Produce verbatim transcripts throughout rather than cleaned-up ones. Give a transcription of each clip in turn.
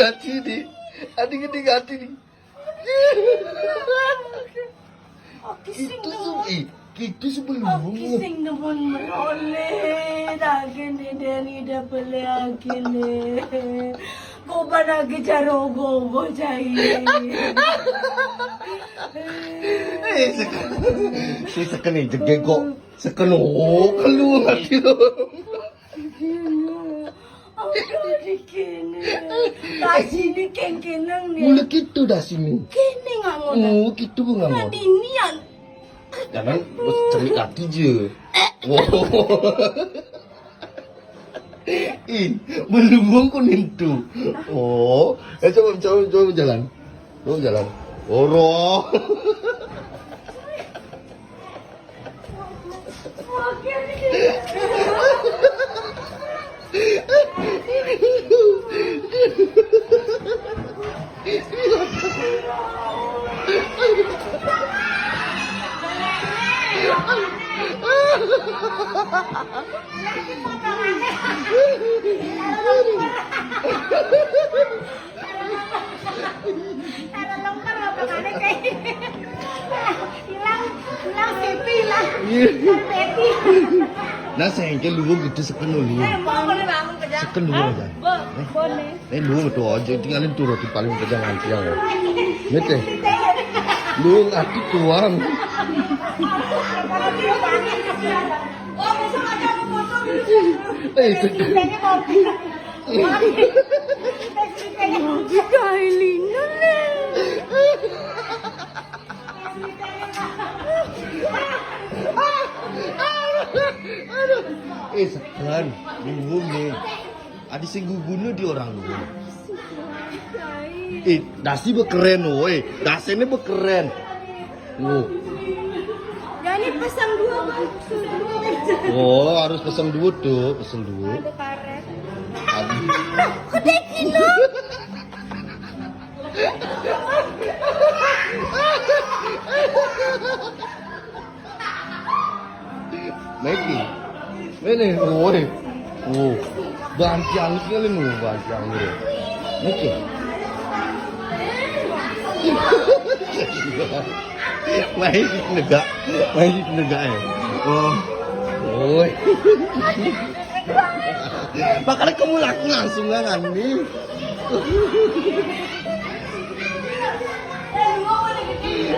Ati ni. Ati gede ati ni. Aku sing Itu demen. Sih, eh, itu sih belum. Aku sing demen merole. Daging ni dari dah pele akile. Kau pada kejar ogo-ogo cai. Eh, seken. Si seken ni jege kok. Seken, oh, keluar ati lo. Aduh, di kene. Dasi ni kengkeneng ni. Mula gitu dasi ni. Kene ngamon. Oh, gitu ngamon. Nah, dinian. Jangan bos cerik ati je. Wow. Ih, belum kuning tu. Oh, eh, coba, coba, coba jalan. Coba jalan. Oro. Kalau longkar apa mana, Cai? Hilang, hilang sepi, hilang. Iya. Hilang sepi. Nah, sengke lu gitu seken lu. Eh, mau boleh bangun kerja? Seken lu. Hah? Aja. Bo-, boleh. Eh, lu tuh aja tinggalin tuh roti paling kerja nganti ya. Nete. Lu aku tuang. Oh, besok ada aku foto dulu. Eh, itu. Ceritanya mau Kailina nih. Eh, segan. Bingung nih. Adi sing gugune di orang lu. Eh, dasi bekeren, woi. Dasene bekeren. Wow. Ya, ini pasang dua, Bang. Pasang dua. Oh, harus pasang dua tuh, pasang dua. Ada karet. Aduh. Kok dia gini? Niki. Ini, woi. Oh. Bancang sekali nu, bancang gitu. Niki. Main di negak, main di negak ya. Oh. Woi. Makanya kamu laku langsung kan nih.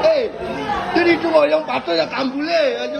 Eh, jadi itu yang patut ya kambule aja.